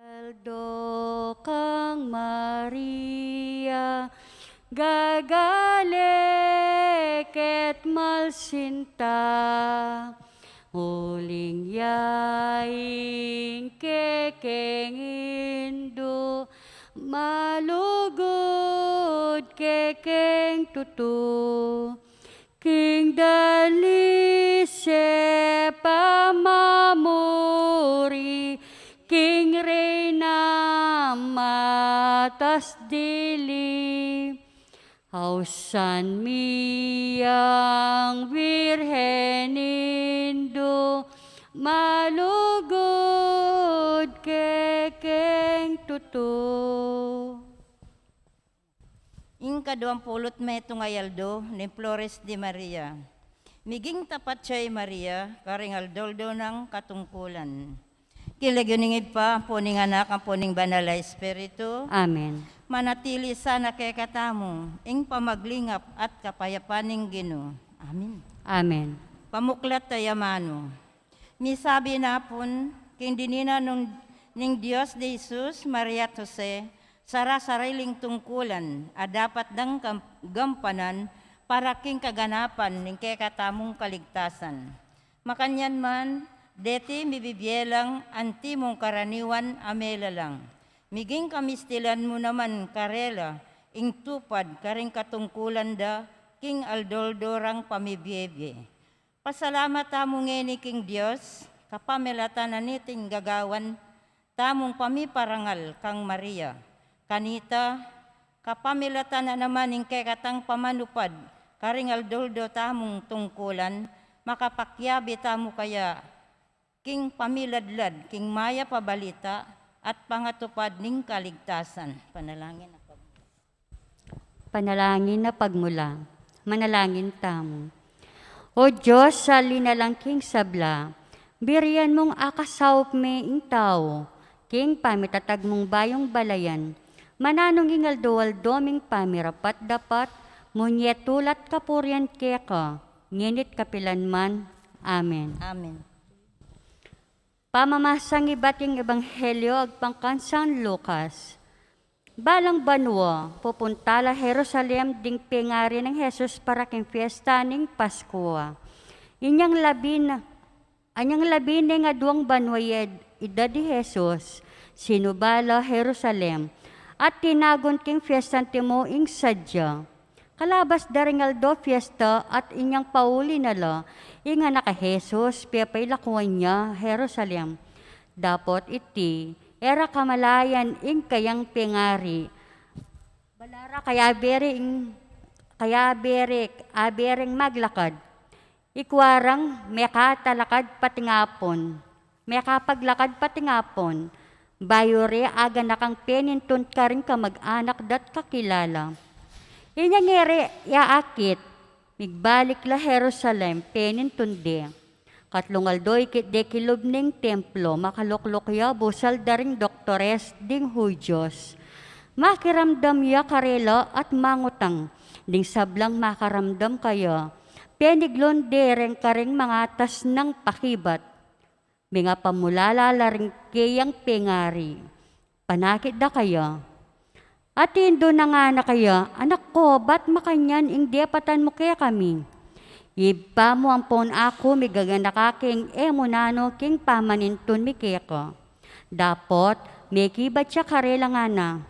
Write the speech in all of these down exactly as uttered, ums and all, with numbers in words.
Aldo-aldo kang Maria, gagale ket malsinta, uling ya ing kekeng Indu, malugud kekeng tutu. King dalise pamamuri, king Reyna matas dili. Ausan mi yang Virgen Indu, malugud kekeng tutu. Ing kaduang pulu't metung a aldo ning Flores de Maria. Miging tapat ya i Maria karing aldo-aldo nang katungkulan. King lagyu ning Ibpa, ampo ning Anak, ampo ning Banal a Espiritu. Amen. Manatili sana kekatamu ing pamaglingap at kapayapan ning Ginu. Amen. Amen. Pamuklat tamu manu. Misabi na pun, king dininan ning Dios di Jesus, Maria at Jose, sara-sariling tungkulan a dapat dang gam-, gampanan para king kaganapan ning kekatamung kaligtasan. Makanyan man, deti mibibie lang antimong karaniwan a melalang. Miging kamistilan mu naman karela ing tupad karing katungkulan da king aldo-aldo rang pamibie-bie. Pasalamat tamu ngeni king Dios, kapamilatan na niting gagawan tamung pamiparangal kang Maria. Kanita, kapamilatan na naman ing kekatang pamanupad karing aldo-aldo tamung tungkulan, makapakiabe tamu kaya king pamiladlad king mayap a balita at pangatupad ning kaligtasan. Panalangin a pag- Panalangin a pagmula. Manalangin tamu. O Dios, a linalang king sabla, birian mung akasaup me ing tau king pamitatag mung bayung balayan. Mananu ing aldo-aldo ming pamirapat-dapat mu ing tulat kapurian keka, ngeni't kapilan man. Amen. Amen. Pamamasang ibat king Ebanghelyo agpang kang San Lucas. Balang banua, pupunta la Jerusalem ding pengari nang Jesus para king fiesta ning Paskua. Inyang labi na, inyang labi na ing aduang banua ya ed idad i Jesus, sinuba la Jerusalem, at tinagun king fiesta antimu ing sadya. Kalabas da ring aldo fiesta at inyang pauli na la ing anak a Jesus, pepailakuan ya Jerusalem. Dapot iti, e ra kamalayan ing kayang pengari. Bala ra kayabe ring, kayabe ring, abe ring maglakad. Ikua rang mekatalakad pati ngapun, mekapaglakad pati ngapun, bayu re aganakang penintun karing kamag-anak da't kakilala. Inyang e re ya akit, migbalik la Jerusalem, penintun de. Katlung aldo ikit de kilub ning templo, makalukluk ya busal da ring doktores ding Judios. Makiramdam ya karela at mangutang, ding sablang makaramdam kaya, peniglon de reng karing mangatas nang pakibat. Mengapamulala la ring keyang pengari. Panakit da kaya. At indu na ngana kaya, "Anak ko, bat makanyan ing depatan mu kekami? Ibpa mu ampon aku migaganaka king e mu nanu king pamanintun mi keka." Dapot, mekibat ya karela ngana,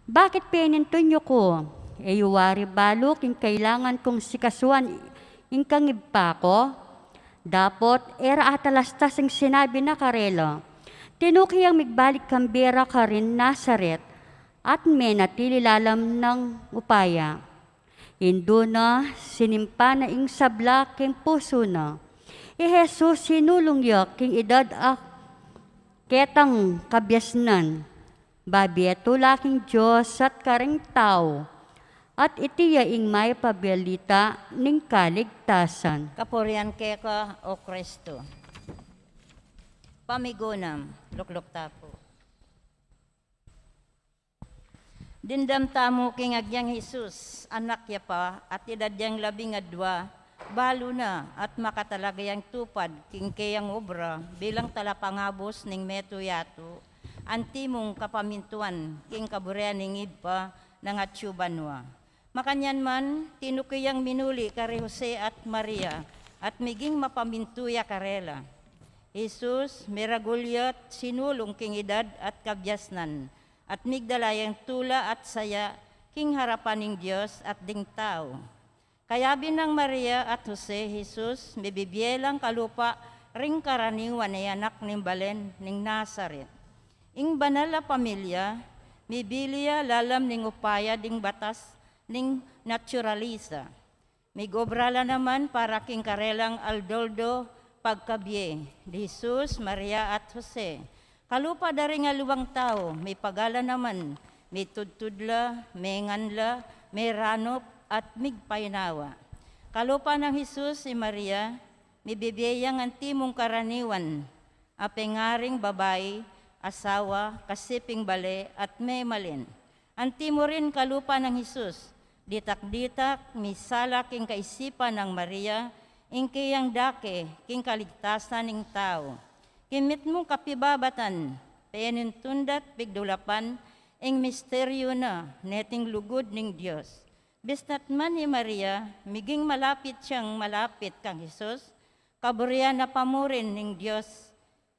"Bakit penintun yu ku? E yu wari balu king kailangan kung sikasuan ing kang Ibpa ku?" Dapot, e ra atalastas ing sinabi na karela. Tinuki yang migbalik kambe ra karin Nazaret, at menatili lalam nang upaya. Indu na, sinimpa na ing sabla king pusu na. I Jesus sinulung ya king idad a ketang kabiasnan. Babie tula king Dios at karing tau. At iti ya ing mayap a balita ning kaligtasan. Kapurian keka, O Kristo. Pamigunam, lukluk ta pu. Dimdam tamu king agyang Jesus, anak ya pa, at idad yang labing adua, balu na at makatalaga yang tupad king keyang obra bilang talapangabus ning metung yatu, antimong kapamintuan king kaburian ning Ibpa nang atsu banua. Makanyan man, tinuki yang minuli kari Jose at Maria, at miging mapamintu ya karela. Jesus, miragul ya't sinulung king idad at kabiasnan, at migdala yang tula at saya king harapan ning Dios at ding tau. Kayabe nang Maria at Jose, Jesus, mibibie lang kalupa ring karaniwan a anak ning balen ning Nazaret. Ing banal a pamilya, mibili ya lalam ning upaya ding batas ning naturalisa. Migobra la naman para king karelang aldo-aldo pagkabie, di Jesus, Maria at Jose. Kalupa da ring aliwang tau, mipagala naman, mitudtud la, mengan la, meranup, at migpainawa. Kalupa nang Jesus i Maria, mibibie yang antimong karaniwan, a pengaring babai, asawa, kasiping bale, at memalin. Antimo rin kalupa nang Jesus, ditak-ditak, misala king kaisipan nang Maria, ing keyang dake, king kaligtasan ning tau. King mitmung kapibabatan, penintundat pigdulapan, ing misteryu na, neting lugud ning Dios. Bistat man i Maria, miging malapit yang malapit kang Jesus, kaburian na pa mu rin ning Dios,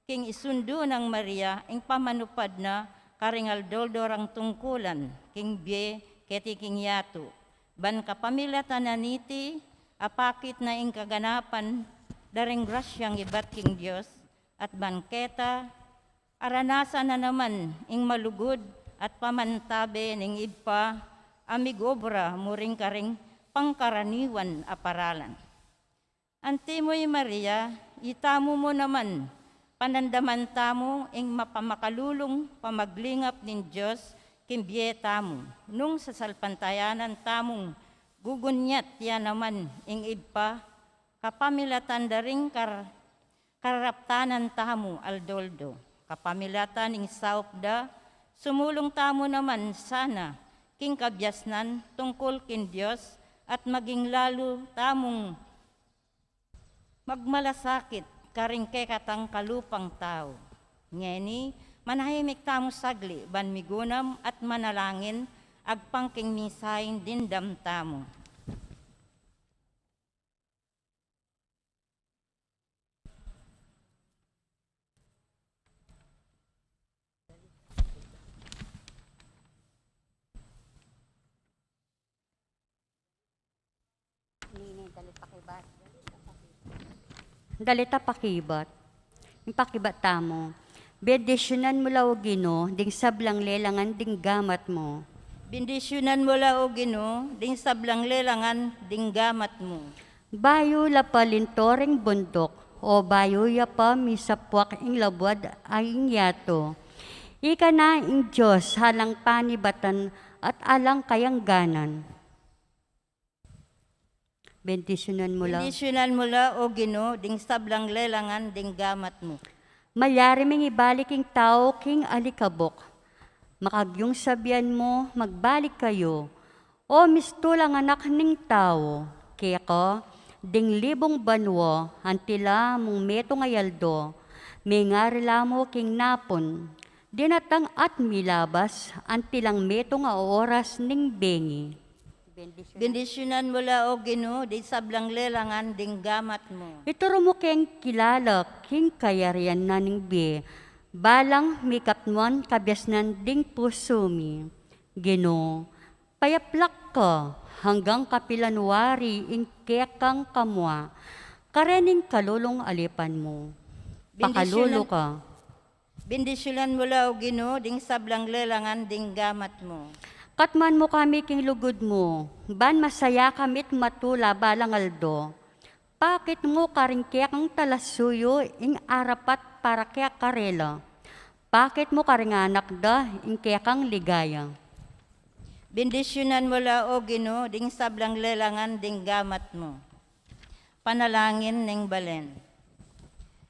king isundu nang Maria, ing pamanupad na karing aldo-aldo rang tungkulan, king bie, keti king yatu. Ban kapamilatan na niti, apakit na ing kaganapan, da ring grasyang ibat king Dios, at ban keta, aranasan na naman ing malugud at pamantabe ning Ibpa, a migobra mu rin karing pangkaraniwan a paralan. Antimo i Maria, itamu mu naman, panandaman tamu ing mapamakalulung pamaglingap ning Dios king bie tamu, nung sasalpantayanan tamung gugunyat ya naman ing Ibpa, kapamilatan da ring kar-, karaptanan tamu aldo-aldo. Kapamilatan ing saup da, sumulung tamu naman sana king kabiasnan tungkul king Dios at maging lalu tamung magmalasakit karing kekatang kalupang tau. Ngeni, manahimik tamu sagli ban migunam at manalangin agpang king misaing dimdam tamu. Dalit a pakibat. Ing pakibat tamu. Bendisyunan mu la, O Ginu, ding sablang lelangan ding gamat mu. Bendisyunan mu la, O Ginu, ding sablang lelangan ding gamat mu. Bayu la pa linto ring bunduk, o bayu ya pa misapwak ing labuad a ing yatu. Ika na ing Dios alang panibatan at alang kayangganan. Bendisyunan mu la. Bendisyunan mu la, O Ginu, ding sablang lelangan ding gamat mu. Malyari ming ibalik ing tau king alikabuk. Makagyung sabian mu, magbalik kayu. O mistulang anak ning tau, keka, ding libung banua, anti la mung metung a aldo, mengari la mu king napun, dinatang at milabas, anti lang metung a oras ning bengi. Bendisyunan mu la, O Ginu, ding sablang lelangan ding gamat mu. Ituru mu keng kilala king kayarian na ning bie, balang mikatmuan kabiasnan ding pusu mi. Ginu, payaplak ka, anggang kapilan wari ing kekang kamua, karening kalulung alipan mu. Pakalulu ka. Bendisyunan mu la, O Ginu, ding sablang lelangan ding gamat mu. Katmuan mu kami king lugud mu, ban masaya kami't matula balang aldo. Pakit mu karing kekang talasuyu ing arapat para kaya karela. Pakit mu karing anak da ing kekang ligaya. Bendisyunan mu la, O Ginu, ding sablang lelangan ding gamat mu. Panalangin ning balen.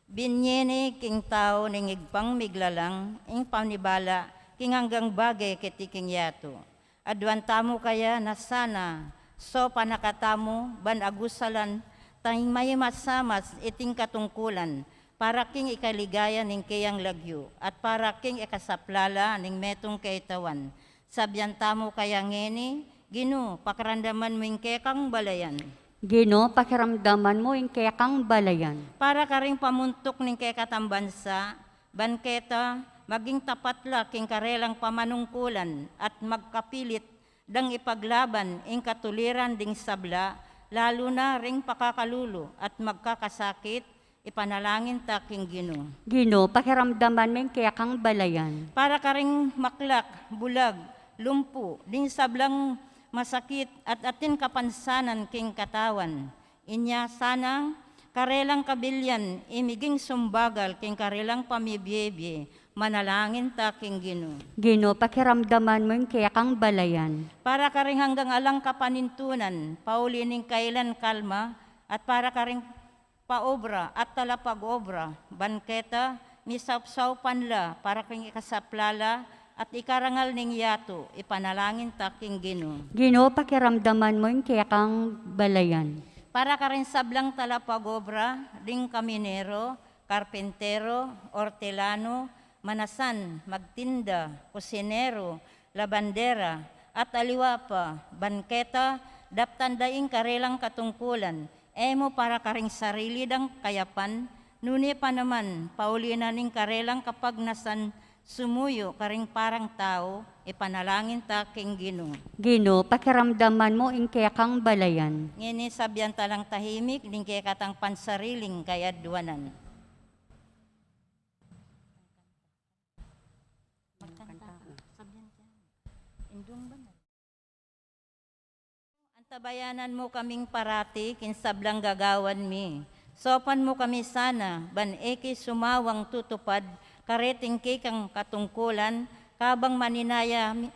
Binye ne king tau ning Ibpang miglalang, ing panibala king anggang bage keti king yatu. Aduan tamu kaya na sana, saupan na katamu, ban agusalan tang maymasamas iting katungkulan, para king ikaligaya ning keyang lagyu, at para king ikasaplala ning metung kaitawan. Sabian tamu kaya ngeni, Ginu, pakiramdaman mu ing kekang balayan. Ginu, pakiramdaman mu ing kekang balayan. Para karing pamuntuk ning kekatang bansa, ban keta maging tapat la king karelang pamanungkulan at magkapilit dang ipaglaban ing katuliran ding sabla, lalu na ring pakakalulu at magkakasakit, ipanalangin ta king Ginu. Ginu, pakiramdaman mu ing kekang balayan. Para karing maklak, bulag, lumpu, ding sablang masakit at atin kapansanan king katawan. Inya sana, karelang kabilian, imiging sumbagal king karelang pamibie-bie, manalangin ta king Ginu. Ginu, pakiramdaman mu ing kekang balayan. Para karing anggang alang kapanintunan, pauli ning kailan kalma, at para karing paobra at talapag-obra, ban keta, misaupsaupan la, para king ikasaplala, at ikarangal ning yatu, ipanalangin ta king Ginu. Ginu, pakiramdaman mu ing kekang balayan. Para karing sablang talapag-obra, ding kaminero, karpintero, ortelano, manasan, magtinda, kusinero, labandera, at aliwa pa, ban keta, daptan da ing karelang katungkulan, e mu para karing sarili dang kayapan, nune pa naman, pauli na ning karelang kapagnasan sumuyu karing parang tau, ipanalangin ta king Ginu. Ginu, pakiramdaman mu ing kekang balayan. Ngeni sabian ta lang tahimik, ding kekatang pansariling kayadwanan. Magkanta ka. Sabian ka. Indung banal. Antabayanan mu kaming parati, king sablang gagawan mi. Saupan mu kami sana, ban e ke sumawang tutupad, kareting kekang katungkulan, kabang maninaya mi,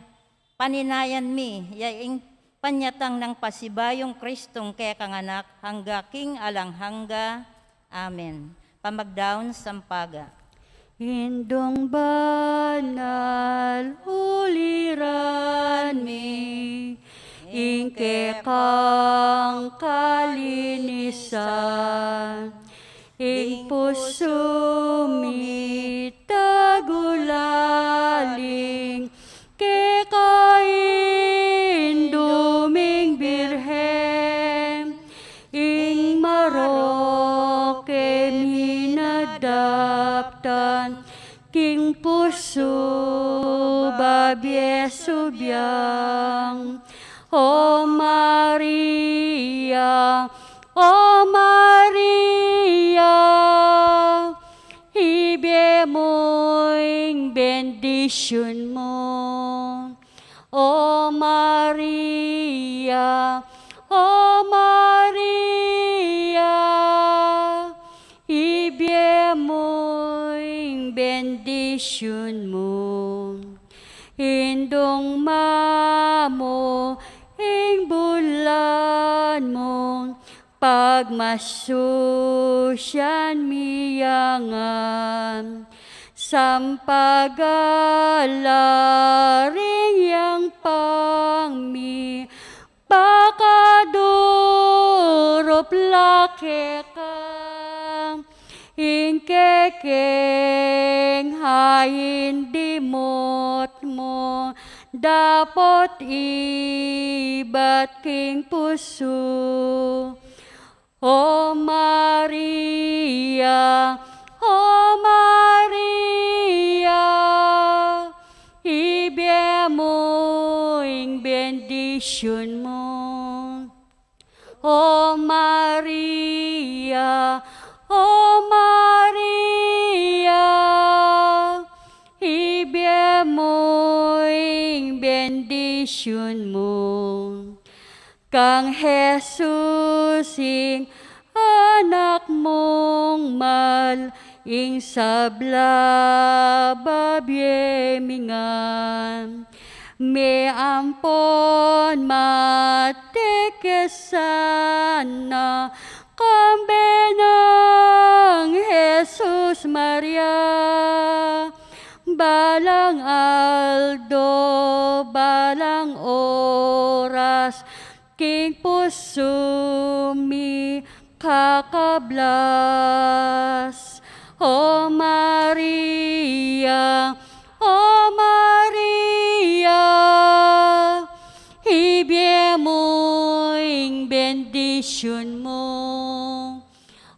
paninayan mi, ya ing panyatang nang pasibayung Kristong kekang Anak, angga king alang angga. Amen. Pamagdaun sampaga. Indung banal, uliran mi ing kekang kalinisan, ing pusu mi tagulaling keka Indu ming Birhen, ing marok e minadaptan, king pusu babie subyang. O Maria, O Maria, ibie mu ing bendisyun mu. O Maria, O Maria, ibie mu ing bendisyun mu. Indung mamu ing bulan mu, pagmasusyan mi ya ngan, sampaga la ring yang pang mi, pakadurup la keka ing kekeng ain dimut mu, dapot ibat king pusu. O Maria, O Maria, ibie mu ing bendisyun mu. O Maria, O Maria, ibie mu ing bendisyun mu. Kang Jesus ing anak mung mal, ing sabla babie mi ngan, me ampon mate ke sana, kambe nang Jesus Maria, balang aldo, balang oras, king pusu mi kakablas. O Maria, O Maria, ibie mu ing bendisyun mu.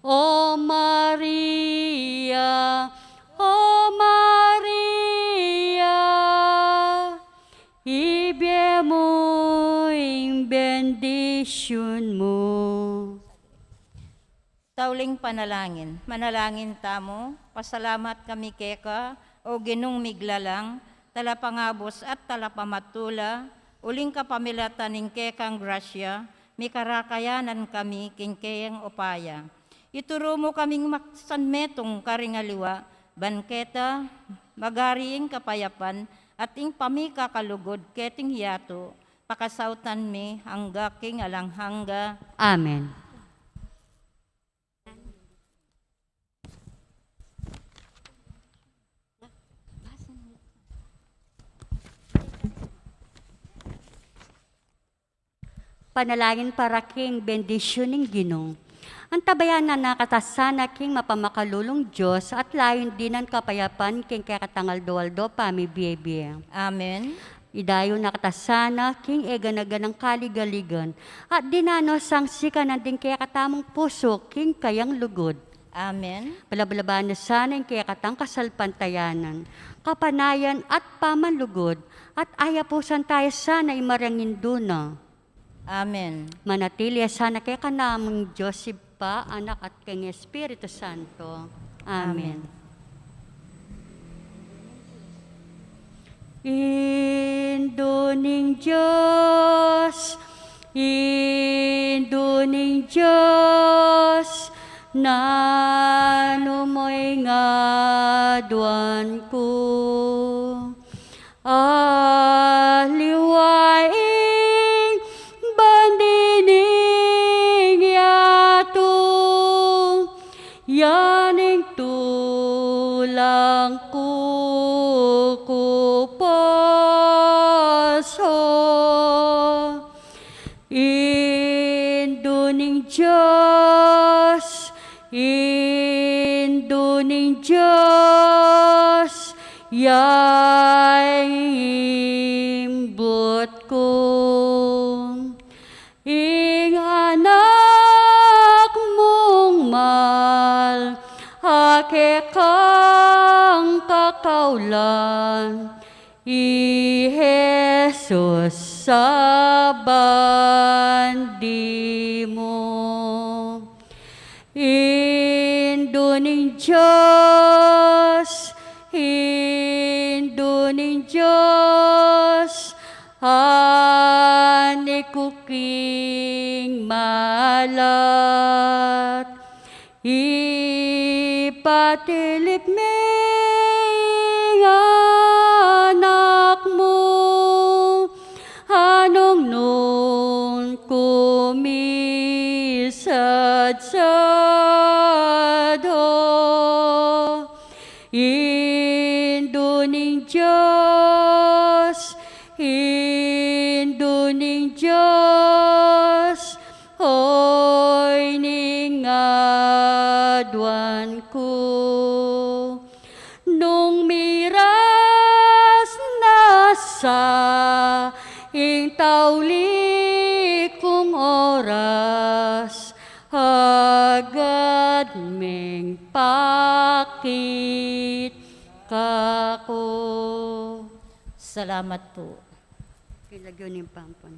O Maria, O Maria, ibie mu ing bendisyun mu. Tauling panalangin. Manalangin tamu. Pasalamat kami keka, O Ginung miglalang, talapangabus at talapamatula, uling kapamilatan ning kekang grasya, mikarakayanan kami king keyang upaya. Ituru mu kaming maksanmetung karing aliwa, ban keta magari ing kapayapan at ing pamikakalugud keting yatu, pakasautan mi angga king alang angga. Amen. Panalangin para king bendisyun ning Ginu. Antabayanan na kata sana king mapamakalulung Dios at layun dinan kapayapan king kekatang aldo-aldo pamibie-bie. Amen. Idayun na kata sana king eganaganang kaligaligan at dinan no sangsikanan ding kekatamung pusu king kayang lugud. Amen. Palablaba na sana ing kekatang kasalpantayanan, kapanayan at pamanlugud, at ayapusan taya sana ing Mariang Indu na. Amen. Manatili ya sana kekanamu ing Dios Ibpa, Anak, at king Espiritu Santo. Amen. Amen. Indu ning Dios, Indu ning Dios, nanu mu ing aduan ku? Aliwa ing bandi ning yatu, ya ning tulang kukupasu. Indu ning Dios, Indu ning Dios, ya ing imbut ku. Ing Anak mung mal, a kekang kakaulan, i Jesus sa bandi mu. Indu ning Dios, Indu ning Dios, ani ku king malat, ipatilip me ing Anak mu, a nung nung ku misadsad ho. Indu ning Dios, Indu ning Dios, oy ning aduan ku. Nung miras na sa ing tauli kung oras, agad meng pakit kaku. Salamat pu. Kilagyo ning pampan.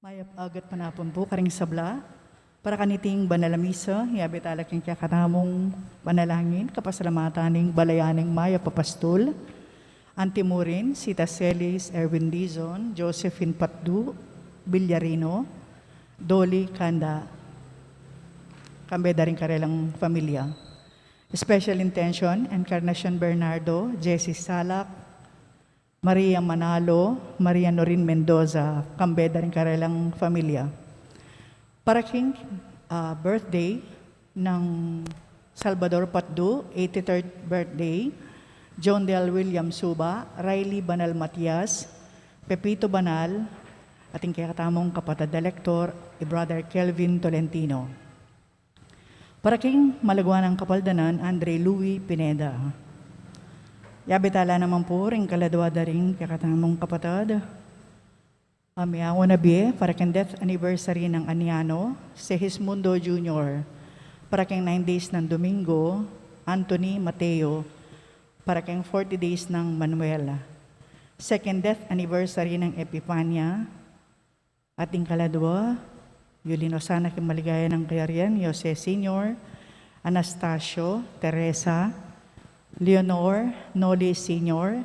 Mayap a gatpanapun pu karing sabla. Para kaniting banal a misa, yabe tala king kekatamung panalangin, kapasalamatan ning balayan ning mayap a pastul, antimurin, Sita Celis, Erwin Dizon, Josephine Patdu, Villarino, Dolly Kanda, kambe da ring karelang familia. Special intention, Encarnacion Bernardo, Jessie Salak, Maria Manalo, Maria Norin Mendoza, kambe da ring karelang familia. Para king, ah, birthday nang Salvador Patdu, eighty-third birthday, John Del William Suba, Riley Banal Matias, Pepito Banal, at ing kekatamung kapatad elektor, i Brother Kelvin Tolentino. Para king malagwa nang kapaldanan, Andre Louis Pineda. Yabe tala naman pu ring kaladwa da ring kekatamung kapatad. Amiawan a bie, para king death anniversary nang Aniano, Segismundo Junior. Para king nine days nang Domingo, Anthony Mateo. Para king forty days nang Manuel. Second death anniversary nang Epifania, at ing kaladwa, Yulino sana king maligaya nang kayarian, Jose Senior, Anastasio, Teresa, Leonor, Noli Senior,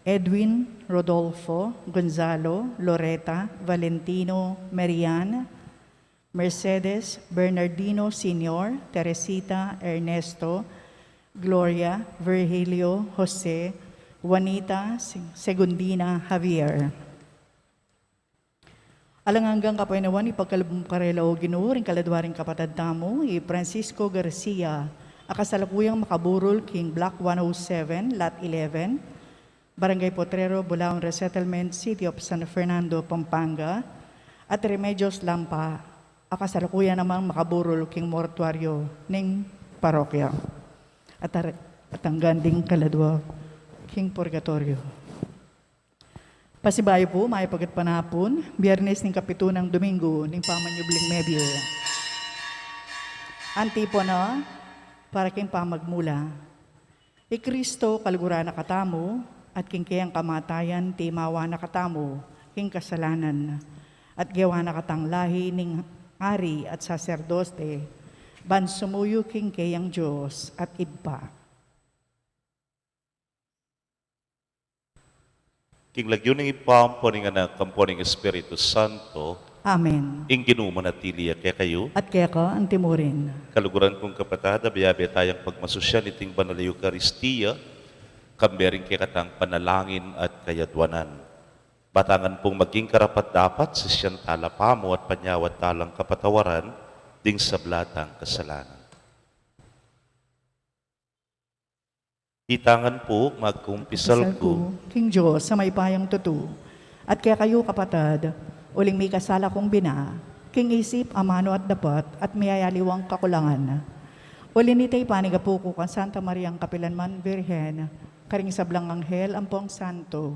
Edwin, Rodolfo, Gonzalo, Loreta, Valentino, Marian, Mercedes, Bernardino Senior, Teresita, Ernesto, Gloria, Virgilio, Jose, Juanita, Se-, Segundina, Javier. Alang anggang kapaynawan ipagkalub mu karela, O Ginu, ring kaladwa ring kapatad tamu, i Francisco Garcia, a kasalukuyang makaburul king Block one oh seven, Lot eleven, Barangay Potrero, Bulaon Resettlement, City of San Fernando, Pampanga, at Remedios Lampa, a kasalukuyan namang makaburul king mortuaryo ning parokya. At ar-, at anggang ding kaladwa king purgatoryo. Pasibayu pu, mayap a gatpanapun, Biyernes ning kapitu nang Domingo ning pamanyubling mebie. Antipona para king pamagmula. I Kristo kaluguran na katamu, at king kayang kamatayan timawa na katamu king kasalanan, at gewa na katang lahi ning ari at saserdote, ban sumuyu king kayang Dios at Ibpa. King lagyu ning Ibpa, ampo ning Anak, ampo ning Espiritu Santo. Amen. Ing Ginu manatili ya kekayu. At keka antimurin. Kaluguran kung kapatad, abe-abe tayang pagmasusyan iting banal a Eukaristia, kambe ring kekatang panalangin at kayadwanan. Batangan pung maging karapat-dapat, sisian tala pamu at panyawad talang kapatawaran ding sabla tang kasalanan. Itangan pu, magkumpisal ku king Dios a mayupayang tutu, at kekayu kapatad, uling mikasala kung bina, king isip, amanu at dapat, at miyayaliwang kakulangan. Uli nita ipanigapu ku kang Santa Mariang kapilanman Birhen, karing sablang anghel ampong santo,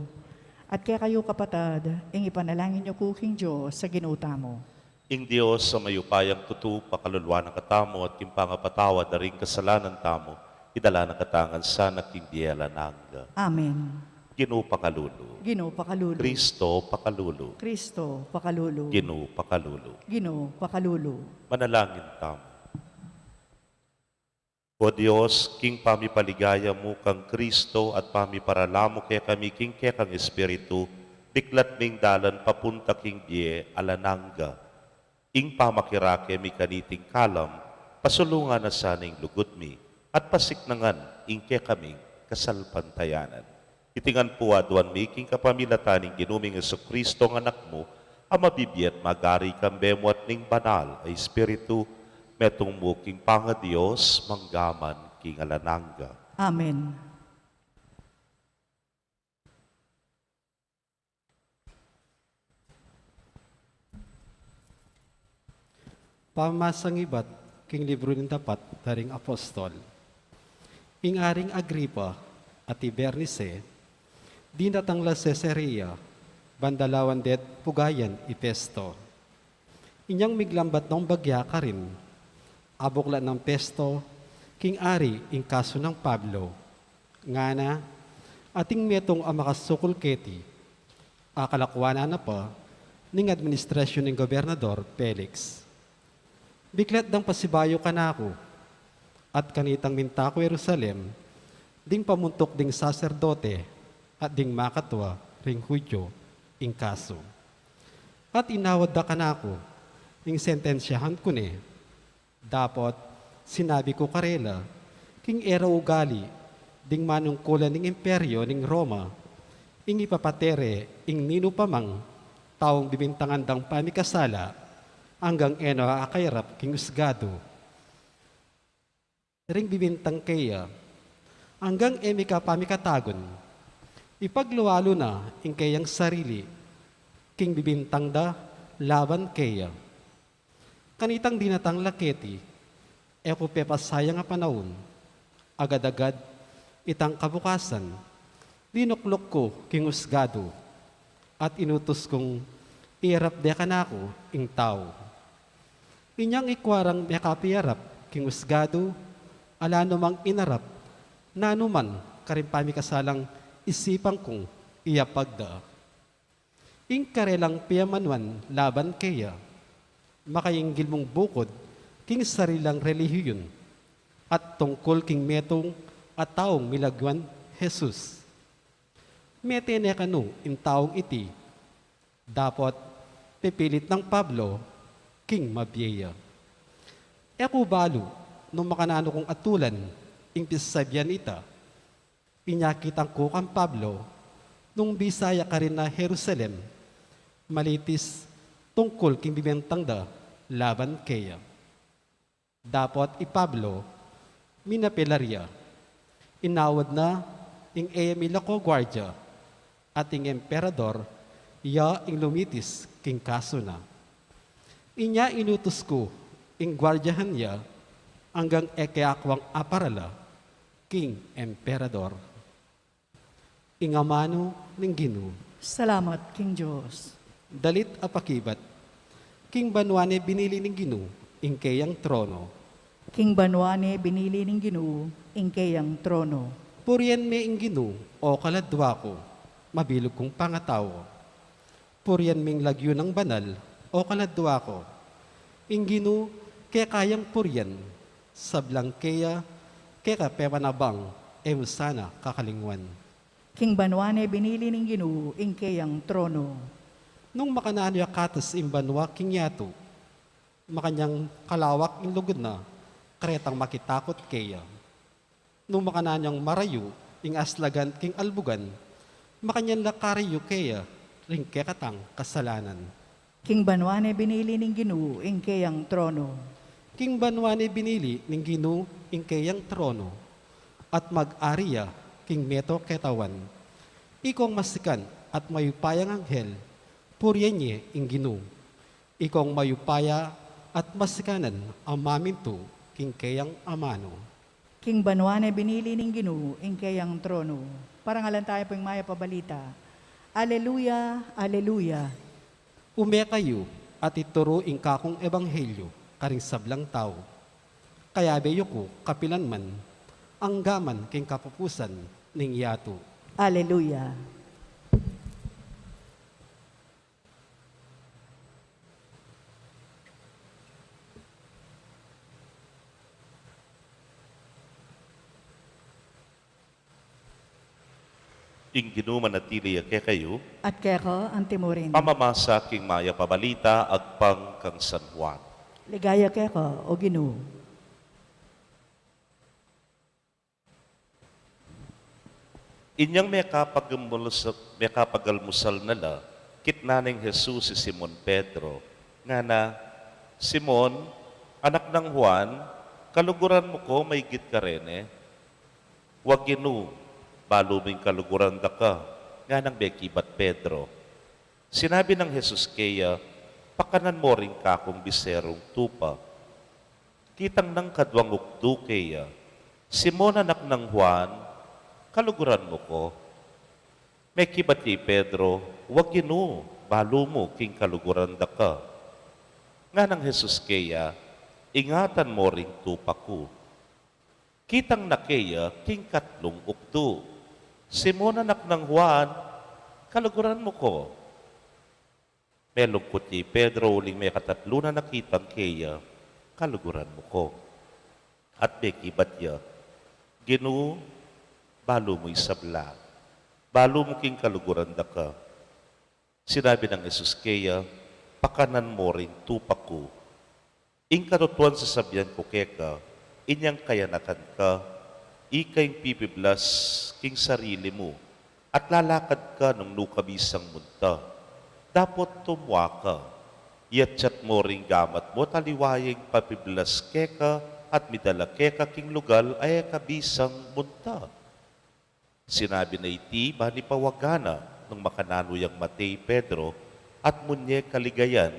at kekayu kapatad, ing ipanalangin yu ku king Dios a Ginu tamu. Ing Dios a mayupayang tutu pakaluluan na katamu at king pangapatawad da ring kasalanan tamu, idala na katamu ngan sana king bie alang angga. Amen. Ginu pakalulu. Ginu pakalulu. Kristo pakalulu. Kristo pakalulu. Ginu pakalulu. Ginu pakalulu. Manalangin tamu. O Dios, king pamipaligaya mu kang Kristo at pamiparala mu kekami king kekang Espiritu, diklat ming dalan papunta king bie alang angga. Ing pamakirake mi kaniting kalam, pasulungan na sana ing lugud mi, at pasiknangan ing kekaming kasalpantayanan. Iti ngan pu aduan mi king kapamilatan ning Ginu ming Jesucristo a Anak mu, a mabibie at magari kambe mu at ning Banal a Espiritu, metung mu king pangaDios, mangga man king alang angga. Amen. Pamamasang ibat king libru ning Dapat da ring Apostol. Ing Aring Agripa at i Bernice, dinatang la Cesarea, ban dalawan de't pugayan i Festo. Inyang miglambat nong bagya karin, abuklat nang Festo king ari ing kasu nang Pablo. Ngana, ating metung a makasukul keti, akalakuanan na pa, ning administrasyun ning Gobernador Felix. Biklat dang pasibayu kanaku, at kanitang minta ku Jerusalem, ding pamuntuk ding saserdote at ding makatua ring Judio ing kasu. At inawad da kanaku ing sentensyahan ku ne. Dapot sinabi ku karela, king e ra ugali ding manungkulan ning Imperyo ning Roma ing ipapate re ing ninu pa mang taung bibintangan dang pamikasala, anggang e no akayarap king usgadu ring bibintang keya, anggang e mika pamikatagun, ipaglualu na ing keyang sarili king bibintang da laban keya. Kanitang dinatang la keti, e ku pepasayang a panaun, agad-agad itang kabukasan, linukluk ku king usgadu, at inutus kung iyarap de kanaku ing tau. Inyang ikua rang mekapiyarap king usgadu, ala no mang inarap nanu man karing pamikasalang isipan kung iyapag da. Ing karelang piyamanuan laban keya, makainggil mung bukud king sarili lang relihiyun, at tungkul king metung a taung milagyuan Jesus. Mete ne kanu ing taung iti, dapot pipilit nang Pablo king mabie ya. E ku balu nung makananu kung atulan ing pisasabian ita. Inya kitang ku kang Pablo, nung bisa ya karin na Jerusalem, malitis tungkul king bibentang da laban keya. Dapot i Pablo, minapelar ya, inawad na ing e ya milako guardia, at ing emperador ya ing lumitis king kasu na. Inya inutus ku ing guardiahan ya anggang e ke akuang aparala king emperador. Ing amanu ning Ginu. Salamat king Dios. Dalit a pakibat. King banua ne binili ning Ginu ing keyang trono. King banua ne binili ning Ginu ing keyang trono. Purian me ing Ginu, o kaladua ku, mabilug kung pangatau. Purian ming lagyu nang banal, o kaladua ku. Ing Ginu keka yang purian, sablang keya keka pemanabang, e mu sana kakalingwan. King banua ne binili ning Ginu ing keyang trono. Nung makananu ya katas ing banua king yatu, makanyang kalawak ing lugud na, karetang makitakut keya. Nung makananu yang marayu ing aslagan king albugan, makanyan la karayu keya ring kekatang kasalanan. King banua ne binili ning Ginu ing keyang trono. King banua ne binili ning Ginu ing keyang trono, at mag-ari ya king meto ketawan. Ikong masikan at mayupayang anghel, purian ye ing Ginu. Ikong mayupaya at masikanan a mamintu king keyang amanu. King banua ne binili ning Ginu ing keyang trono. Parangalan tayu pu ing mayap a balita. Aleluya, aleluya. Ume kayu at ituru ing kakung ebanghelyu karing sablang tau. Kayabe yu ku kapilan man, angga man king kapupusan ning yatu. Aleluya. Ing Ginu manatili ya kekayu. At keka antimurin. Pamamasa king mayap a balita agpang kang San Juan. Ligaya keka, o Ginu. Inyang mekapagalmusal, mekapagalmusal na la, kitnan neng Jesus i Simon Pedro, ngana, "Simon, anak nang Juan, kaluguran mu ko maigit karene?" "Wa, Ginu, balu mu ing kaluguran da ka," nganang mekibat Pedro. Sinabi nang Jesus keya, "Pakanan mo ring kakung biserung tupa." Kitang nang kaduang ukdu keya, "Simon, anak nang Juan, kaluguran mu ko?" Mekibat ya i Pedro, "Wa, Ginu, balu mu king kaluguran da ka." Nganang Jesus keya, "Ingatan mo ring tupa ku." Kitang na keya king katlung ukdu, "Simon, anak nang Juan, kaluguran mu ko?" Melungkut ya i Pedro uling mekatatlu na nakitang keya, "Kaluguran mu ko." At mekibat ya, "Ginu, balu mu ing sabla. Balu mu king kaluguran da ka." Sinabi nang Jesus keya, "Pakanan mu ring tupa ku. Ing katutuan sasabian ku keka, inyang kayanakan ka, ika ing pipiblas king sarili mu, at lalakad ka nung nu ka bisang munta. Dapot tumua ka, iyatyat mu ring gamat mu, at aliwa ya ing papiblas keka, at midala keka king lugal a e ka bisang munta." Sinabi na iti, bani pawaga na nung makananu yang mate i Pedro, at munye kaligayan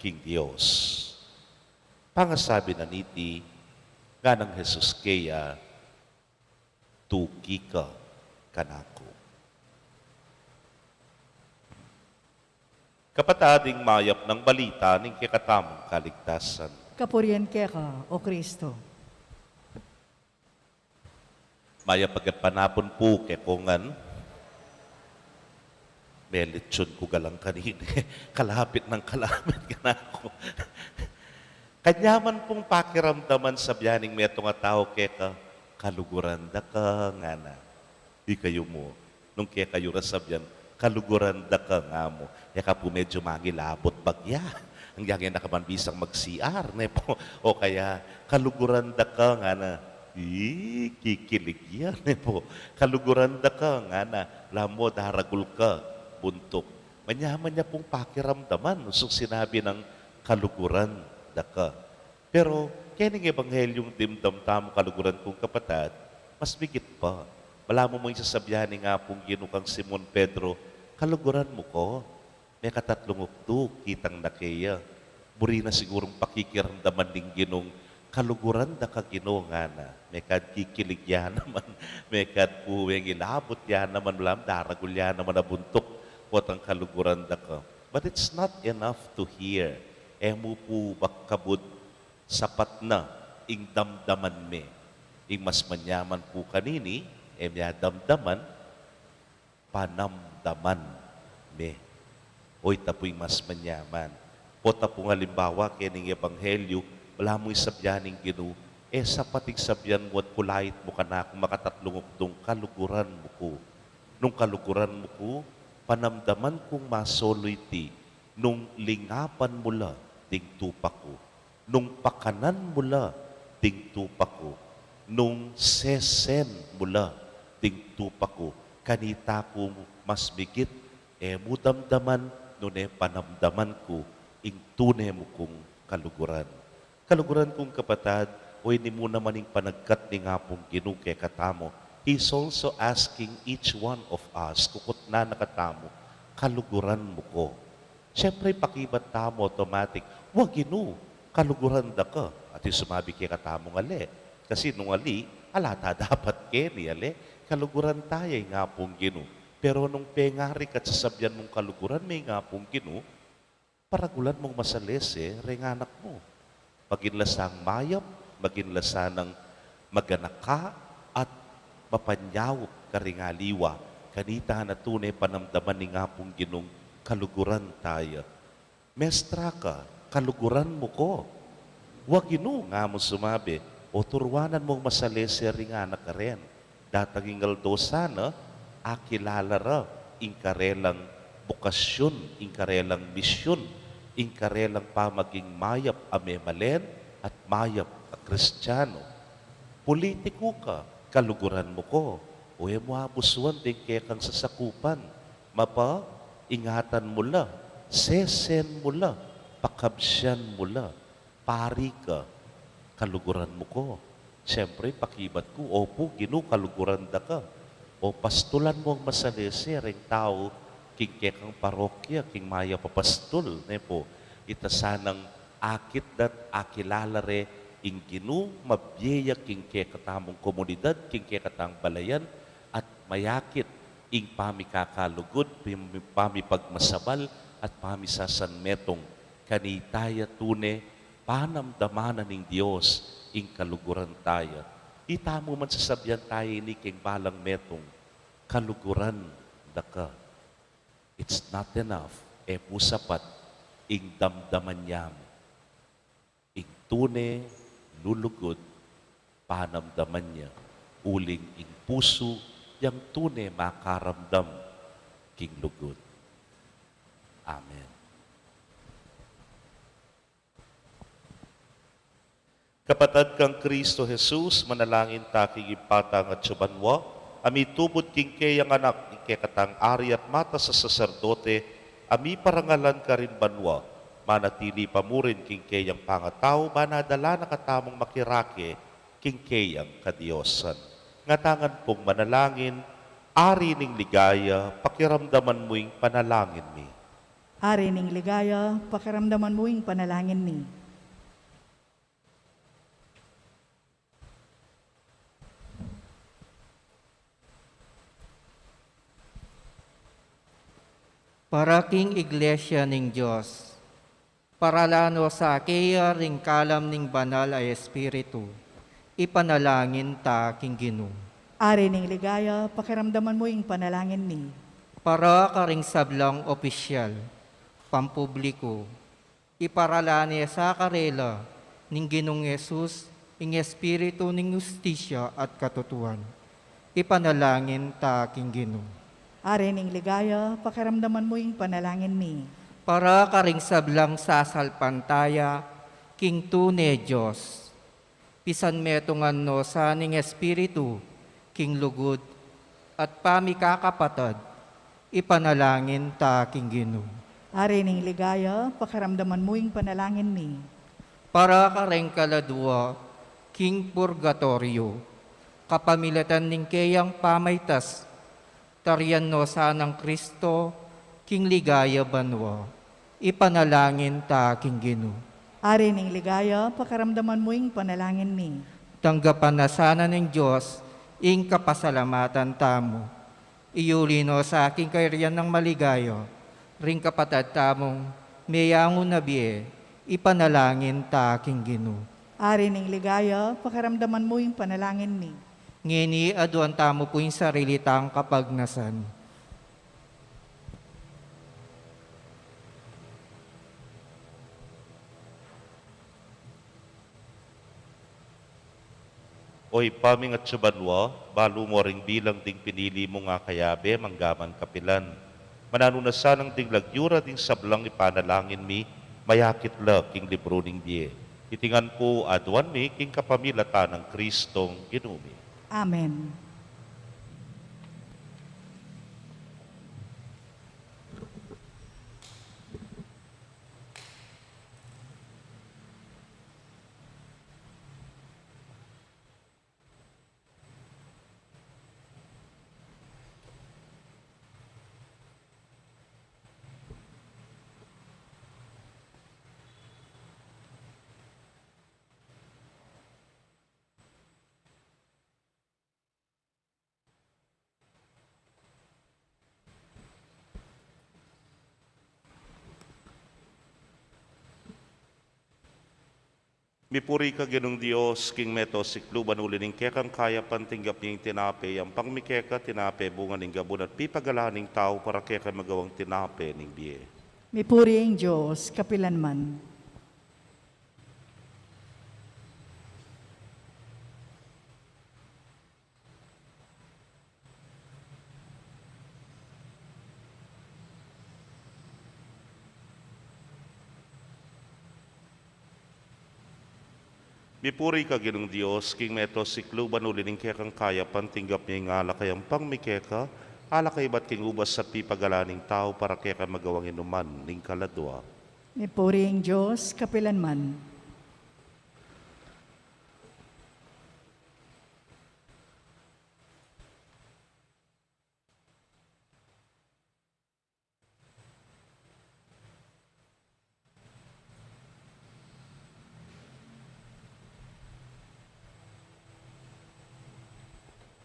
king Dios. Pangasabi na niti, nganang Jesus keya, "Tuki ka kanaku." Kapatad, ing mayap nang balita ning kekatamung kaligtasan. Kapurian keka, O Kristo. Mayap a panapun pu kekongan. Melitsun ku galang kanini. Kalapit nang kalapit kanaku. Kanyaman pung pakiramdaman sabian ning metung a tau keka, "Kaluguran da ka," ngana. Ikayu mu, nung kekayu ra sabian, "Kaluguran da ka," nga mu, e ka pu medyu mangilabut bagya. Agyang e na ka man bisang mag-C R, ne pu? O kaya, "Kaluguran da ka," ngana. Ih, kikilig ya, ne pu? "Kaluguran da ka," ngana. Ala mu, daragul ka buntuk. Manyaman ya pung pakiramdaman nung sinabi nang, "Kaluguran da ka." Pero kening ebanghelyung dimdam tamu, kaluguran kung kapatad, mas migit pa. Balamu mu ing sasabian ning Apung Ginu kang Simon Pedro, "Kaluguran mu ko." Mekatatlung ukdu, kitang na keya. Buri na sigurung pakikiramdaman ning Ginung, "Kaluguran da ka, Ginu," ngana. Mekad kikilig ya naman, mekad pu mengilabut ya naman, balamu daragul ya naman a buntuk, potang, "Kaluguran da ka." But it's not enough to hear. E mu pu bakabud sapat na ing damdaman me. Ing mas manyaman pu kanini, e me ya damdaman, panamdaman me. O ita pu ing mas manyaman. Pota pung alimbawa kening ebanghelyu, balamu ing sabian ning Ginu, e sapat ing sabian mu at kulait mu kanaku makatatlung ukdung, "Kaluguran mu ku." Nung kaluguran mu ku, panamdaman kung masolu iti, nung lingapan mu la ding tupa ku, nung pakanan mu la ding tupa ku, nung sesen mu la ding tupa ku, kanita ku mas migit, e mu damdaman, nune panamdaman ku ing tune mu kung kaluguran. Kaluguran kung kapatad, o ini mu naman ing panagkat ning Apung Ginu kekatamu. He's also asking each one of us, kukutnan na katamu, "Kaluguran mu ko?" Siyempre, pakibat tamu automatic, "Wa, Ginu, kaluguran da ka." At ing sumabi kekatamu, "Ali." Kasi nung ali, ala ta dapat keni, ali, kaluguran taya ing Apung Ginu. Pero nung pengari ka't sasabian mung kaluguran me ing Apung Ginu, paragulan mung masalese reng anak mu. Maging la sang mayap, maging la sanang maganaka, at mapanyaup karing aliwa, kanita na tune panamdaman ning Apung Ginung kaluguran taya. "Mestra ka, kaluguran mu ko?" "Wa, Ginu," nga mu sumabi. O turuanan mung masalese ring anak a ren. Datang ing aldo sana, akilala ra ing karelang bukasyun, ing karelang misyun, ing karelang pamaging mayap a memalen at mayap a Kristiano. "Pulitiku ka, kaluguran mu ko?" O e mu abusuan deng kekang sasakupan? Mapa, ingatan mu la, sesen mu la, pakabsian mu la. "Pari ka, kaluguran mu ko?" Siyempre, pakibat ku, "Opu, Ginu, kaluguran da ka." O pastulan mung masalese reng tau king kekang parokya, king mayap a pastul, ne pu? Ita sanang akit da't akilala re ing Ginu, mabie ya king kekatamung komunidad, king kekatang balayan, at mayakit ing pamikakalugud, pami-, pamipagmasabal, at pamisasanmetung. Kanita ya tune panamdaman na ning Dios ing kaluguran taya. Itamu man sasabian taya ini keng balang metung, "Kaluguran da ka." It's not enough. E pu sapat ing damdaman ya mu. Ing tune lulugud, panamdaman ya, uling ing pusu yang tune makaramdam king lugud. Amen. Kapatad kang Kristo Jesus, manalangin ta king Ibpa tang atsu banua, a mitubud king keyang Anak ing kekatang Ari at matas a saserdote, a miparangalan karin banua, manatili pa mu rin king keyang pangatau, ban adala na katamung makirake king keyang kadiosan. Ngatangan pung manalangin, Ari ning ligaya, pakiramdaman mu ing panalangin mi. Ari ning ligaya, pakiramdaman mu ing panalangin mi. Para king Iglesia ning Dios, paralan no sa keya ring kalam ning Banal a Espiritu, ipanalangin ta king Ginu. Ari ning ligaya, pakiramdaman mu ing panalangin mi. Para karing sablang opisyal, pampubliku, iparalan ne sa karela ning Ginung Jesus ing espiritu ning hustisya at katutuan. Ipanalangin ta king Ginu. Ari ning ligaya, pakiramdaman mu ing panalangin mi. Para karing sablang sasalpantaya king tune Dios, pisanmetungan no sa ning espiritu king lugud at pamikakapatad, ipanalangin ta king Ginu. Ari ning ligaya, pakiramdaman mu ing panalangin mi. Para kareng kaladua king purgatoryo, kapamilatan ning keyang pamaitas, tarian no sa nang Kristo king ligaya banua, ipanalangin ta king Ginu. Ari ning ligaya, pakiramdaman mu ing panalangin mi. Tanggapan na sana ning Dios ing kapasalamatan tamu. Iyuli no sa king kayarian nang maligaya ring kapatad tamung meyangu na bie, ipanalangin ta king Ginu. Ari ning ligaya, pakiramdaman mu ing panalangin mi. Ngeni aduan tamu pu ing sarili tang kapagnasan. O Ibpa ming atsu banua, balu mo ring bilang ding pinili mung akayabe manggaman kapilan. Mananu na sanang ding lagyu ra ding sablang ipanalangin mi, mayakit la king libru ning bie. Iti ngan pu aduan mi king kapamilatan nang Kristong Ginu mi. Amen. Mipuri ka Ginung Dios, king meto sikluban uli ning kekang kayapan tinggap mi ing tinape, yampang mi keka tinape bunga ning gabun at pipagalan ning tau para keka magawang tinape ning bie. Mipuri ing Dios kapilan man. Mipuri ka Ginung Dios, king meto sikluban uli ning kekang kayapan tinggap mi ing alak a yampang mi keka, alak a ibat king ubas at pipagalan ning tau para keka magawang inuman ning kaladua. Mipuri ing Dios kapilan man.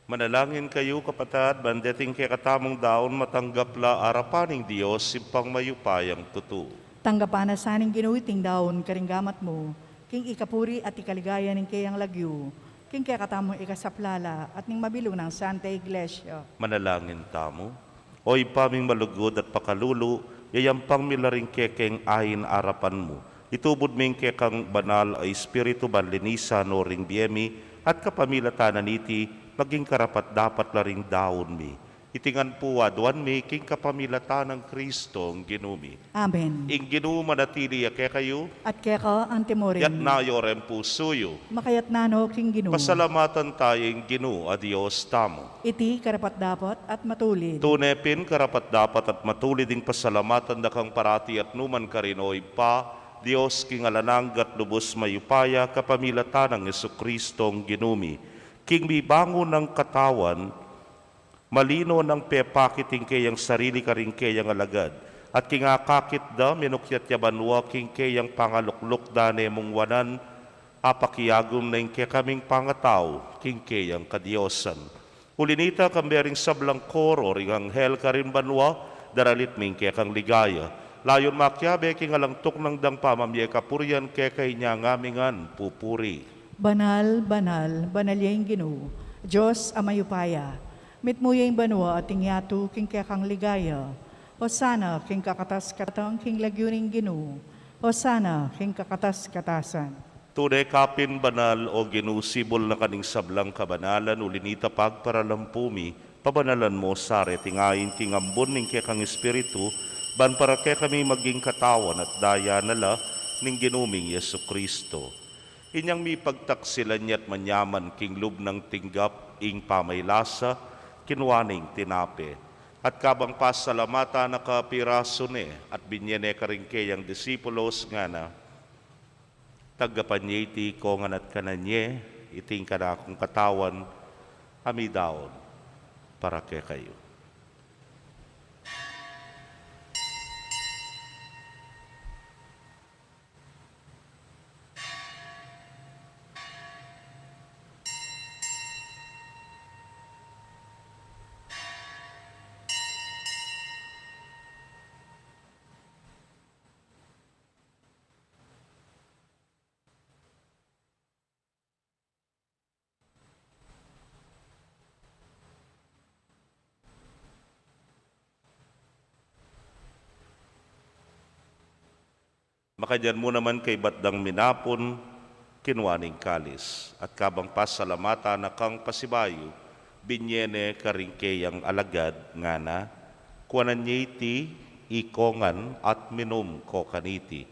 Manalangin kayu, kapatad, ban deting kekatamung daun matanggap la arapan ning Dios, Ibpang mayupayang tutu. Tanggapan na sa ning Ginu iting daun karing gamat mu, king ikapuri at ikaligaya ning keyang lagyu, king kekatamung ikasaplala at ning mabilug nang Santa Iglesia. Manalangin tamu. O Ibpa ming malugud at pakalulu, yayampang mi la ring kekeng ain arapan mu. Itubud mi ing kekang banal a Espiritu ban linisan no ring bie mi, at kapamilatan na niti, maging karapat-dapat la ring daun mi. Iti ngan pu aduan mi king kapamilatan nang Kristong Ginu mi. Amen. Ing Ginu manatili ya kekayu. At keka antimurin. Yatna yu ring pusu yu. Makayatna no king Ginu. Pasalamatan taya ing Ginu a Dios tamu. Iti karapat-dapat at matulid. Tune pin karapat-dapat at matulid ing pasalamatan da kang parati at numan karin, o Ibpa, Dios king alang angga at lubus mayupaya, kapamilatan nang Jesucristong Ginu mi. King mibangun nang katawan, malino nang pepakit ing keyang sarili karing keyang alagad, at king akakit da, minukyat ya banua king keyang pangalukluk da ne mung wanan, apakiagum na ing kekaming pangatau king keyang kadiosan. Uli nita, kambe ring sablang koro ring anghel karin banua, daralit mi ing kekang ligaya. Layun makiabe king alang tuknang dang pamamie kapurian keka, inya ngan mi ngan pupuri. Banal, banal, banal ya ing Ginu, Dios a mayupaya. Mitmu ya ing banua at ing yatu king kekang ligaya. Hosana king kakatas-katasan king lagyu ning Ginu. Hosana king kakatas-katasan. Tune ka pin banal, o Ginu, sibul na ka ning sablang kabanalan, uli nita pagparalampu mi, pabanalan mu sa reting ain king ambun ning kekang Espiritu, ban para kekami maging katawan at daya na la ning Ginu ming Jesucristo. Inyang mipagtaksilan ya at manyaman king lub nang tinggap ing pamaylasa, kinua ne ing tinape. At kabang pasalamatan na ka, pirasu ne, at binye ne karing keyang disipulos, ngana: Tanggapan ye iti ikongan at kanan ye, iti ing kanakung katawan a midaun para kekayu. Makanyan mu naman kaybat dang minapun, kinua ne ing kalis, at kabang pasalamatan na kang pasibayu, binye ne karing keyang alagad, ngana: Kuanan ye iti ikongan at minum ko kaniti.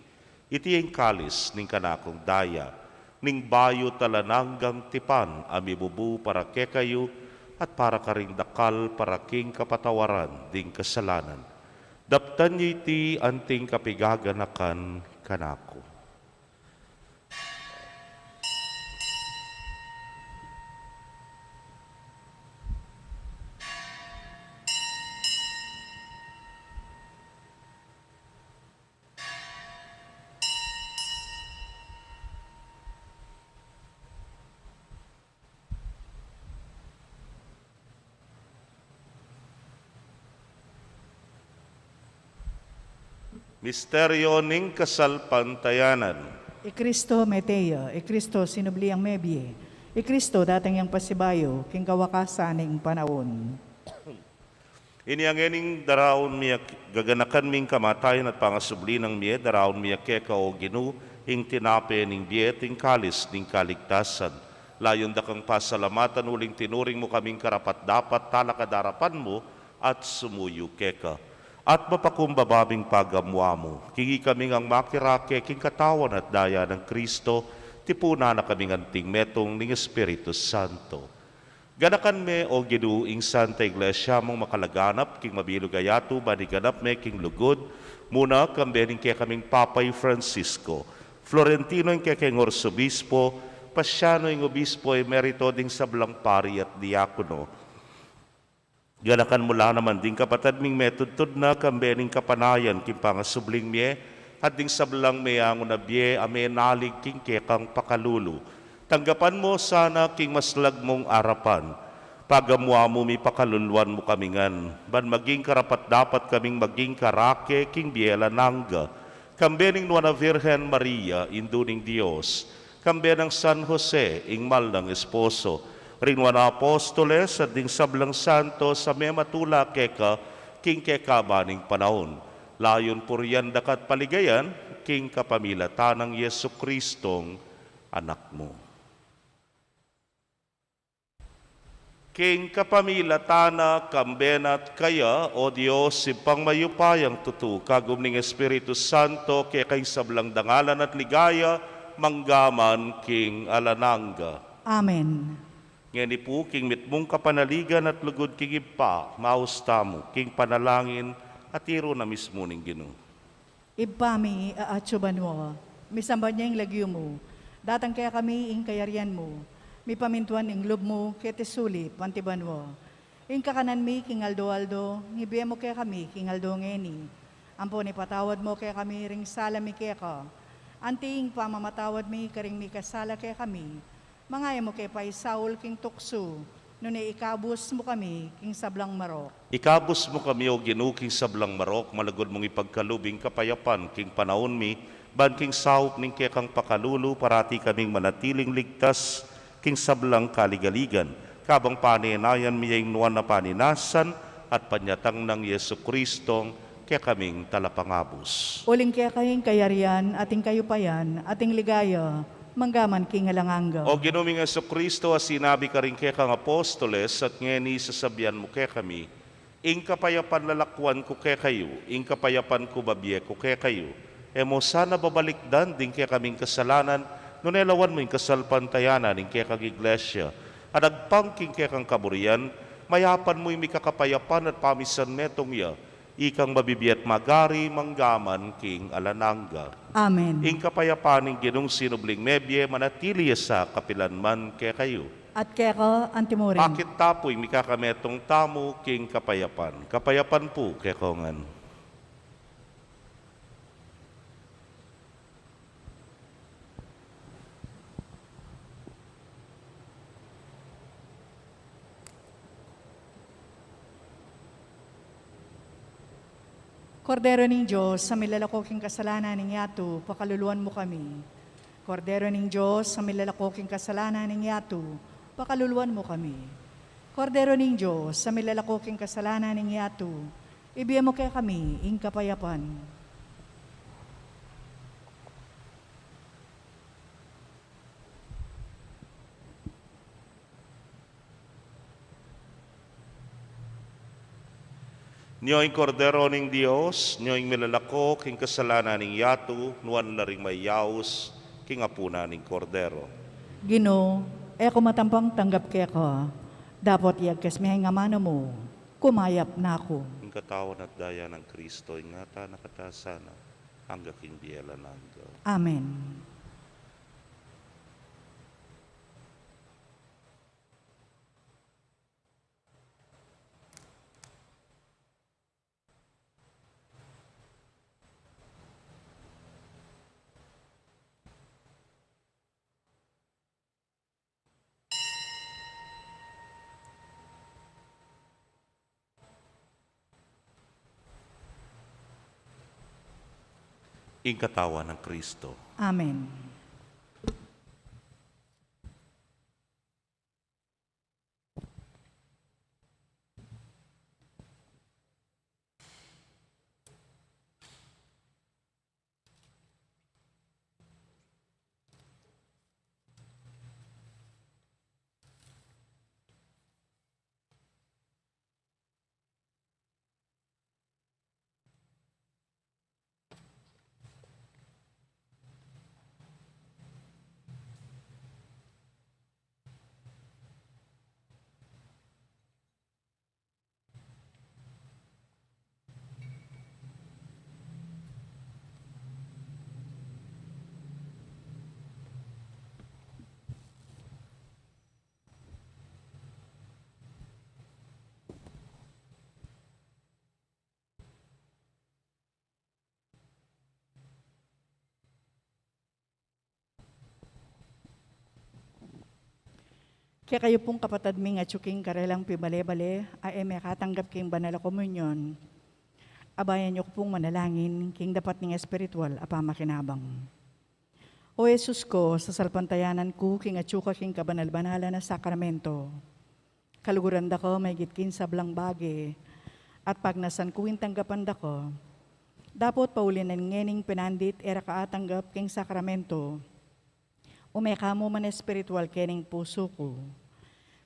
Iti ing kalis ning kanakung daya, ning bayu't alang anggang tipan a mibubu para kekayu at para karing dakal para king kapatawaran ding kasalanan. Daptan ye iti anting kapigaganakan kanaku. Misteryo ning kasalpantayanan. I Kristo mete ya, i Kristo sinubli yang mebie, i Kristo datang yang pasibayu king kawakasan ning panaun. Inya ngening daraun mi ya, gaganakan ming kamatayan at pangasubli nang mie, daraun mi ya keka, o Ginu, ing tinape ning bie at ing kalis ning kaligtasan. Layun da kang pasalamatan uling tinuring mu kaming karapat-dapat talakad arapan mu at sumuyu keka. At mapakumbaba ming pagamuan mu, king ikami ngang makirake king katawan at daya nang Kristo, tipunan na kaming anting metung ning Espiritu Santo. Ganakan me, o Ginu, ing Santa Iglesia mung makalaganap king mabilug a yatu, ban iganap me king lugud, muna kambe ning kekaming Papa i Francisco, Florentino ing kekeng Arsobispo, Pasiano ing Obispo Emerito, ding sablang pari at diakono. Ganakan mu la naman ding kapatad ming metudtud na kambe ning kapanayan king pangasubling mie, at ding sablang meangu na bie a menalig king kekang pakalulu. Tanggapan mu sana king maslag mung arapan. Pagamuan mu mi, pakaluluan mu kami ngan, ban maging karapat-dapat kaming maging karake king bie alang angga, kambe ning Nuan a Virgen Maria, Indu ning Dios, kambe nang San Jose, ing mal nang esposo, ring Nuan a Apostoles, at ding sablang santos a mematula keka king kekaban ning panaun. Layun purian da ka at paligayan, king kapamilatan nang Jesucristong Anak mu. King kapamilatan na, kambe na at kaya, O Dios, Ibpang mayupayang tutu, kagum ning Espiritu Santo, keka ing sablang dangalan at ligaya, mangga man king alang angga. Amen. Ngeni pu, king mitmung kapanaligan at lugud king Ibpa, maus tamu king panalangin a tiru na mismu ning Ginu. Ibpa mi, a atsu banua, misamban ya ing lagyu mu, datang kekami ing kayarian mu, mipamintuan ing lub mu keti sulip anti banua. Ing kakanan mi king aldo-aldo, ibie mu kekami king aldo ngeni. Ampon ipatawad mu kekami ring sala mi keka, anti ing pamamatawad mi karing mikasala kekami. Manga e mu ke paisaul king tuksu, nune ikabus mu kami king sablang marok. Ikabus mu kami, O Ginu, king sablang marok, malugud mung ipagkalub ing kapayapan king panaun mi, ban king saup ning kekang pakalulu, parati kaming manatiling ligtas king sablang kaligaligan, kabang panenayan mi ya ing nuan a paninasan at panyatang nang Jesucristong kekaming Talapangabus. Uling keka ing kayarian, at ing kayupayan, at ing ligaya, mangga man king alang angga. O Ginu ming Jesucristo, a sinabi karing kekang apostoles, at ngeni sasabian mu kekami, ing kapayapan lalakuan ku kekayu, ing kapayapan ku babie ku kekayu. E mu sana babalikdan ding kekaming kasalanan, nune lawan mu ing kasalpantayanan ning kekang Iglesia, at agpang king kekang kaburian, mayapan mu ing mikakapayapan at pamisan metung ya, ikang mabibie at magari mangga man king alang angga. Amen. Ing kapayapan ning Ginung sinubling mebie manatili ya sa kapilan man kekayu. At keka anti murin. Pakit ta pu ing mikakametung tamu king kapayapan. Kapayapan pu kekongan. Kordero ning Dios, a milalako king kasalanan ning yatu, pakaluluan mu kami. Kordero ning Dios, a milalako king kasalanan ning yatu, pakaluluan mu kami. Kordero ning Dios, a milalako king kasalanan ning yatu, ibie mu kekami ing kapayapan. Nyo ing Kordero ning Dios, nyo ing milalako king kasalanan ning yatu, nuan la ring mayaus king apunan ning Kordero. Ginu, e ku matampang tanggap keka, dapot iyagkas me ing amanu mu, kumayap na ku. Ing katawan at daya nang Kristo, ingatan na ka ta sana, angga king bie alang angga. Amen. Ing katawan nang Kristo. Amen. Kekayu pung kapatad ming atyu king karelang pibale-bale, a e mekatanggap king banal a komunyon, abayan yu ku pung manalangin king dapat ning espiritual a pamakinabang. O Jesus ku, sasalpantayanan ku king atyu ka king kabanal-banalan a sakramento. Kaluguran da ka maigit king sablang bage, at pagnasan ku ing tanggapan da ka. Dapot pauli na ngening pinandit e ra ka atanggap king sakramento, ume ka mu man espiritual kening pusu ku.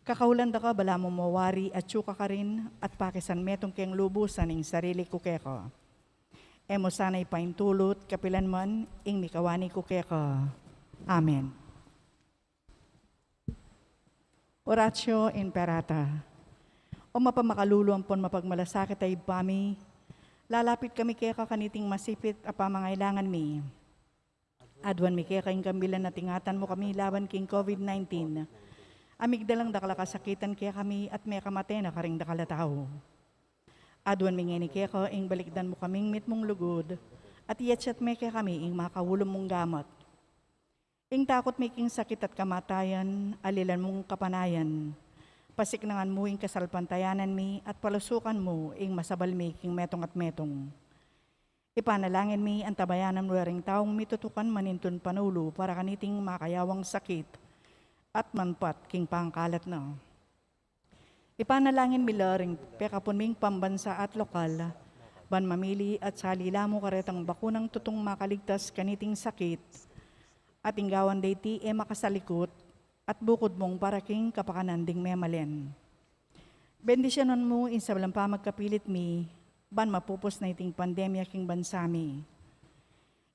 Kakaulan da ka balamu mawari atyu ka karin at pakisan metung keng lubusan ing sarili ku keka. E mu sana ipaintulut kapilan man ing mikawani ku keka. Amen. Oratio Imperata. O mapamakalulu ampon mapagmalasakit a Ibpa mi, lalapit kami keka kaniting masipit a pamangailangan mi. Aduan mi keka ing kambilan at ingatan mu kami laban king COVID nineteen. A migdalang dakal a kasakitan kekami at mekamate na karing dakal a tau. Aduan mi ngeni keka ing balikdan mu kaming mitmung lugud, at iyatsat me kekami ing makaulum mung gamat. Ing takut mi king sakit at kamatayan, alilan mung kapanayan. Pasiknangan mu ing kasalpantayanan mi at palusukan mu ing masabal mi king metung at metung. Ipanalangin mi antabayanan mu la ring taung mitutukan manintun panulu para kaniting makayawang sakit at manpat king pangkalat na. Ipanalangin mi la ring pekapun ming pambansa at lokal, ban mamili at salila mu karetang bakunang tutung makaligtas kaniting sakit, at ing gawan deti e makasalikut, at bukud mung para king kapakanan ding memalen. Bendisyonan mu ing sablang pamagkapilit mi, ban mapupus na iting pandemya king bansa mi.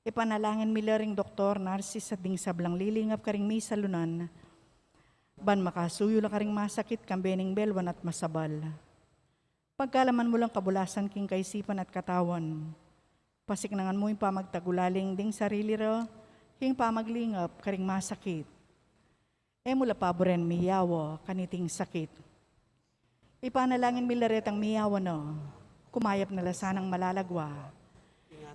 Ipanalangin mi la ring doktor, narsis at ding sablang lilingap karing misalunan, ban makasuyu la karing masakit kambe ning belwan at masabal. Pagkalaman mu lang kabulasan king kaisipan at katawan. Pasiknangan mu ing pamagtagulaling ding sarili ra king pamaglingap karing masakit. E mu la paburen miyawa kaniting sakit. Ipanalangin mi la retang miyawa na, kumayap na la sanang malalagwa.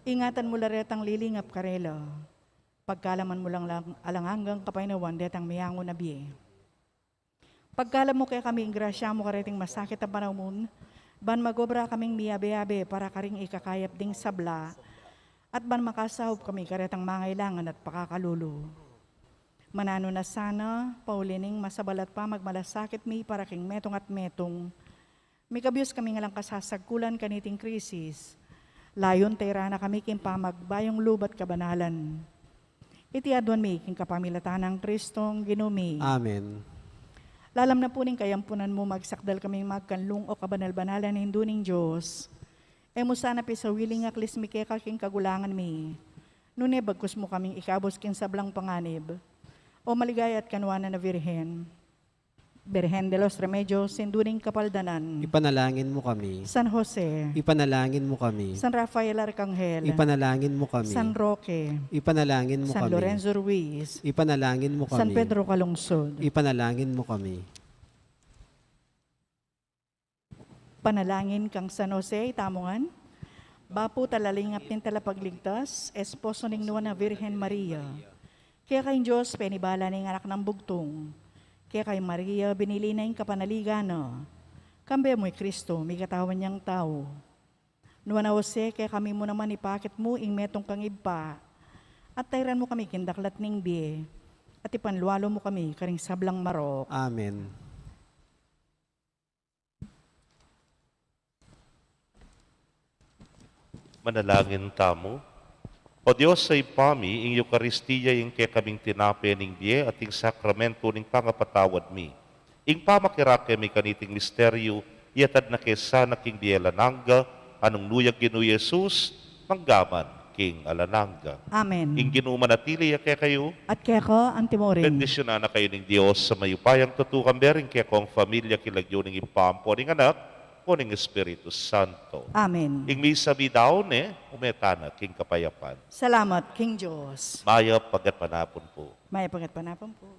Ingatan mu la retang lilingap karela. Pagkalaman mu lang, lang alang anggang kapaynawan detang miyangu na bie. Pagkalam mu kekami ing grasya mu kareting masakit a panaun, ban magobra kaming miyabe-yabe para karing ikakayap ding sabla, at ban makasaup kami karetang mangailangan at pakakalulu. Mananu na sana, pauli ning masabal at pamagmalasakit mi para king metung at metung, mikabius kami ngan lang kasasagkulan kaniting krisis. Layun tayra na kami king pamagbayung lub at kabanalan. Iti aduan mi king kapamilatan nang Kristong Ginu mi. Amen. Lalam na pu ning kayampunan mu, magsakdal kaming magkanlung o kabanal-banalan Indu ning Dios. E mu sana pisawili ing aklis mi keka king kagulangan mi, nune bagkus mu kaming ikabus king sablang panganib. O maligaya at kanuanan a Virgen, Birhen de los Remedios, Indu ning Kapaldanan. Ipanalangin mu kami. San Jose. Ipanalangin mu kami. San Rafael Arcangel. Ipanalangin mu kami. San Roque. Ipanalangin mu San kami. Lorenzo Ruiz. Ipanalangin mu kami. San Pedro Calungsod. Ipanalangin mu kami. Panalangin kang San Jose, itamu ngan. Bapu, talalingap ning Talapagligtas, esposo ning Nuan a Virgen Maria. Keka ing Dios penibala ne ing Anak nang Bugtung. Keka i Maria binili na ing kapanaligan na. Kambe mu i Kristo, mikatawan yang tau. Nuan a Jose, kekami mu naman ipakit mu ing metung kang Ibpa. At tairan mu kami king daklat ning bie. At ipanlualu mu kami karing sablang marok. Amen. Manalangin tamu. O Dios a Ibpa mi, ing Eukaristia ing kekaming tinape ning bie at ing sakramento ning pangapatawad mi. Ing pamakirake mi kaniting misteryu, iyatad na ke sana king bie alang angga, a nung nu yang Ginu Jesus, mangga man king alang angga. Amen. Ing Ginu manatili ya kekayu. At keka antimurin. Bendisyunan na kayu ning Dios a mayupayang tutu, kambe ring kekong familia, king lagyu ning Ibpa, ampo ning Anak, ampo ning Espiritu Santo. Amen. Ing misa mi daun ne, ume tana king kapayapan. Salamat king Dios. Mayap a gatpanapun pu. Mayap a gatpanapun pu.